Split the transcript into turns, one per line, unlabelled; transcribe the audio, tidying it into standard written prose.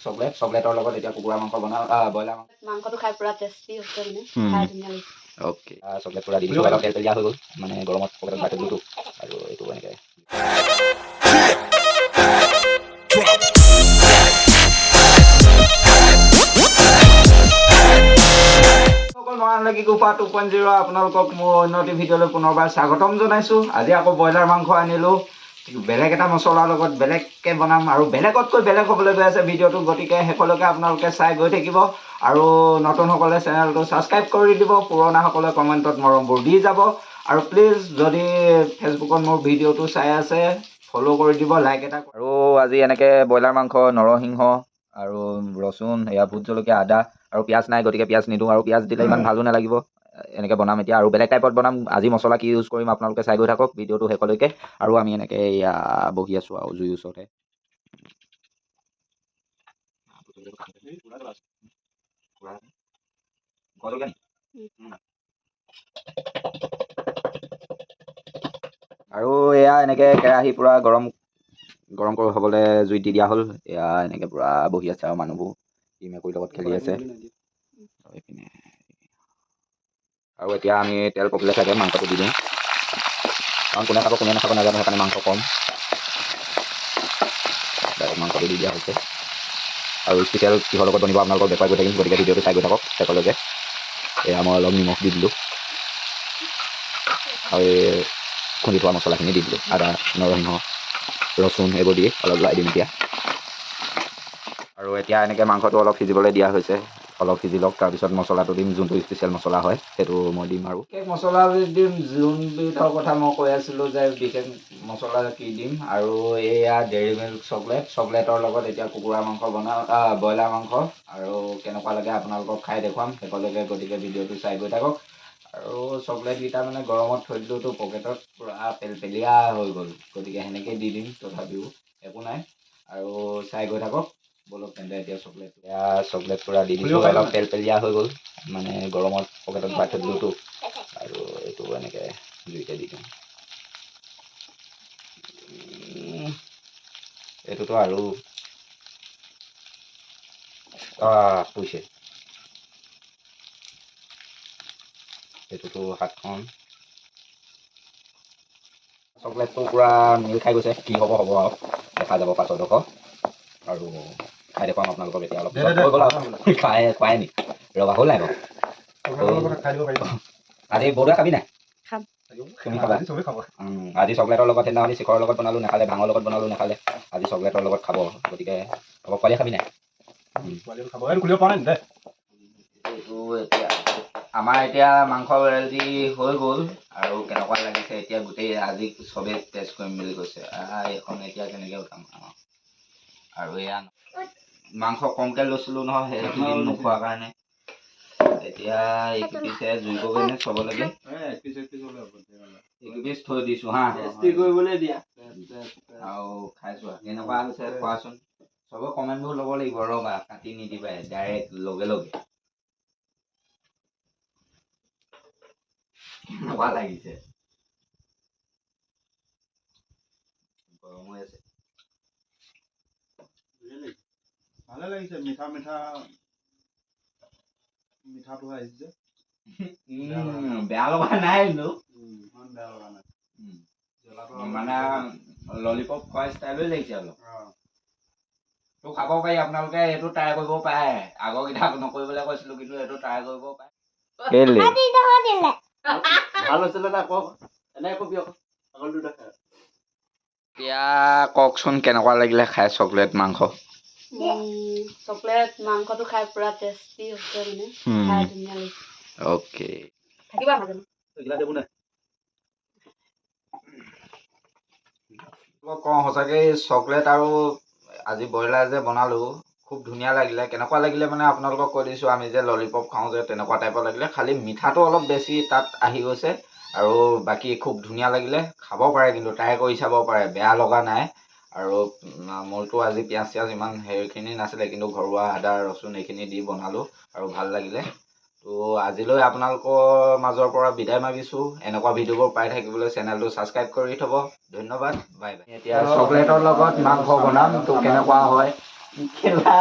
Chocolate, চকলেটৰ লগত এতিয়া কুকুৰা মাংস বনাম, ব্ৰইলাৰ মাংস।
মাংসটো খাই পুৰা টেষ্টি হৈছে, মানে খাই ধুনীয়া লাগিছে।
অ'কে, চকলেট পুৰা দি দিছোঁ। অলপ তেল তেলীয়া হৈ গ'ল, মানে গৰমত পকেটত ভৰাই থৈ দিলোঁতো। আৰু এইটো এনেকৈ। সকল মহানগী গুফা 2.0, আপোনালোকক মোৰ অন্য এটি ভিডিঅ'লৈ পুনৰবাৰ স্বাগতম জনাইছোঁ। আজি আকৌ ব্ৰইলাৰ মাংস আনিলোঁ। বেলেগ এটা মছলাৰ লগত বেলেগকৈ বনাম আৰু বেলেগতকৈ বেলেগ হ'বলৈ গৈ আছে ভিডিঅ'টো। গতিকে শেষলৈকে আপোনালোকে চাই গৈ থাকিব আৰু নতুনসকলে চেনেলটো ছাবস্ক্ৰাইব কৰি দিব, পুৰণাসকলে কমেণ্টত মৰমবোৰ দি যাব আৰু প্লিজ যদি ফেচবুকত মোৰ ভিডিঅ'টো চাই আছে, ফ'ল' কৰি দিব, লাইক এটা। আৰু আজি এনেকৈ ব্ৰইলাৰ মাংস, নৰসিংহ আৰু ৰচুন, এয়া ভোট জলকীয়া, আদা আৰু পিঁয়াজ নাই, গতিকে পিঁয়াজ নিদিওঁ আৰু পিঁয়াজ দিলে ইমান ভালো নালাগিব। এনেকৈ বনাম এতিয়া আৰু বেলেগ টাইপত বনাম। আজি মছলা কি ইউজ কৰিম, আপোনালোকে চাই গৈ থাকক ভিডিঅ'টো শেষলৈকে। আৰু আমি এনেকৈ এয়া বহি আছোঁ আৰু জুইৰ ওচৰতে। আৰু এয়া এনেকৈ কেৰাহী পূৰা গৰম গৰম কৰি হ'বলৈ জুইত দি দিয়া হ'ল। এয়া এনেকৈ পূৰা বহি আছে আৰু মানুহবোৰ ই মেকুৰীৰ লগত খেলি আছে এইপিনে। আৰু এতিয়া আমি তেল পকিলে চাগে মাংসটো দি দিওঁ, কাৰণ কোনে খাব কোনে নাখাব নাজানো, সেইকাৰণে মাংস কম। ডাইৰেক্ট মাংসটো দি দিয়া হৈছে। আৰু স্পেচিয়েল কিহৰ লগত বনিব আপোনালোকক দেখুৱাই গৈ থাকিম, গতিকে ভিডিঅ'টো চাই গৈ থাকক শেষলৈকে। এয়া মই অলপ নিমখ দি দিলোঁ আৰু এই খুন্দি থোৱা মছলাখিনি দি দিলোঁ, আদা, নৰসিংহ, ৰচুন এইবোৰ দি অলপ লৰাই দিম এতিয়া। আৰু এতিয়া এনেকৈ মাংসটো অলপ সিজিবলৈ দিয়া হৈছে। অলপ সিজি লওক, তাৰপিছত মছলাটো দিম। যোনটো স্পেচিয়েল মছলা হয়, সেইটো মই দিম। আৰু বিশেষ মছলা দিম, যোনবিধৰ কথা মই কৈ আছিলোঁ যে বিশেষ মছলা কি দিম। আৰু এয়া ডেইৰী মিল্ক চকলেট, চকলেটৰ লগত এতিয়া কুকুৰা মাংস বনাম, ব্ৰইলাৰ মাংস। আৰু কেনেকুৱা লাগে আপোনালোকক খাই দেখুৱাম শেষলৈকে, গতিকে ভিডিঅ'টো চাই গৈ থাকক। আৰু চকলেটকেইটা মানে গৰমত থৈ দিলোঁতো, পকেটত পূৰা পেলপেলীয়া হৈ গ'ল, গতিকে সেনেকেই দি দিম, তথাপিও একো নাই। আৰু চাই গৈ থাকক। ব'লক তেন্তে এতিয়া চকলেট, এয়া চকলেট পূৰা দি দিছোঁ। অলপ পেলপেলীয়া হৈ গ'ল, মানে গৰমত পকেটত ভৰাই থৈ দিলোঁতো। আৰু এইটো এনেকৈ জুইতে দি দিওঁ। এইটোতো আৰু পুৰিছে এইটোতো হাতখন। চকলেটটো পূৰা মিল খাই গৈছে। কি হ'ব হ'ব আৰু দেখা যাব পাছত। আৰু খাই দেখুৱাম আপোনালোকক এতিয়া অলপ পিছত। হৈ গ'ল আৰু খাই খোৱাই নি ৰ'বা, হ'ল নাই বাৰু? আজি বৌদা খাবি নাই?
খাম।
তুমি খাবা? আজি চকলেটৰ লগত। সেইদিনাখনি চিখৰৰ লগত বনালোঁ, নাখালে। ভাঙৰ লগত বনালোঁ, নাখালে। আজি চকলেটৰ লগত খাব, গতিকে হ'ব। পোৱালিয়ে খাবি নাই? এইটো এতিয়া আমাৰ এতিয়া মাংস ৰেডি হৈ গ'ল। আৰু কেনেকুৱা লাগিছে এতিয়া গোটেই আজি চবেই টেষ্ট কৰিম বুলি কৈছে। এইখন এতিয়া কেনেকৈ উঠাম? আৰু এয়া মাংস কমকৈ লৈছিলোঁ নহয়, সেইকেইদিন নোখোৱাৰ কাৰণে। এতিয়া এক পিচে জুইবগৈ নে চবলৈকে? এক পিচ থৈ দিছোঁ হা।
কৰিবলৈ দিয়া।
আৰু খাই চোৱা কেনেকুৱা হৈছে, কোৱাচোন। চবে কমেণ্টবোৰ ল'ব লাগিব। ৰ'বা, কাটি নিদিবা ডাইৰেক্ট লগে লগে। কেনেকুৱা লাগিছে? গৰম হৈ আছে।
ভালে লাগিছে, মিঠা মিঠা মিঠাটো আহিছে।
বেয়া লগা নাই কিন্তু।
ইমান বেয়া লগা নাই।
মানে ললিপপ খোৱা ষ্টাইলে লাগিছে অলপ। তো খাব পাৰি, আপোনালোকে এইটো ট্ৰাই কৰিব পাৰে। আগৰকেইটা নকৰিবলৈ কৈছিলোঁ, কিন্তু এইটো ট্ৰাই কৰিব পাৰে। কেলে?
ভাল হৈছিলে নে আকৌ এনে কবি আকৌ আগৰ দুটা খাই।
এতিয়া কওকচোন, কেনেকুৱা লাগিলে খাই চকলেট মাংস?
চকলেট মাংসটো খাই পুৰা টেষ্টি হৈছে, মানে খাই ধুনীয়া লাগিছে।
অ'কে।
থাকিবা মাজে।
কওঁ সঁচাকৈ চকলেট আৰু আজি ব্ৰইলাৰ যে বনালোঁ, খুব ধুনীয়া লাগিলে। কেনেকুৱা লাগিলে মানে আপোনালোকক কৈ দিছোঁ, আমি যে ললিপপ খাওঁ যে, তেনেকুৱা টাইপৰ লাগিলে। খালি মিঠাটো অলপ বেছি তাত আহি গৈছে আৰু বাকী খুব ধুনীয়া লাগিলে। খাব পাৰে কিন্তু, ট্ৰাই কৰি চাব পাৰে, বেয়া লগা নাই। আৰু মোৰতো আজি পিঁয়াজ চিয়াজ ইমান হেৰিখিনি নাছিলে, কিন্তু ঘৰুৱা আদা, ৰচুন এইখিনি দি বনালোঁ আৰু ভাল লাগিলে। তো আজিলৈ আপোনালোকৰ মাজৰ পৰা বিদায় মাগিছোঁ। এনেকুৱা ভিডিঅ'বোৰ পাই থাকিবলৈ চেনেলটো ছাবস্ক্ৰাইব কৰি থ'ব। ধন্যবাদ, বাই বাই। এতিয়া চকলেটৰ লগত মাংস বনাম, তো কেনেকুৱা হয়।
খেলা।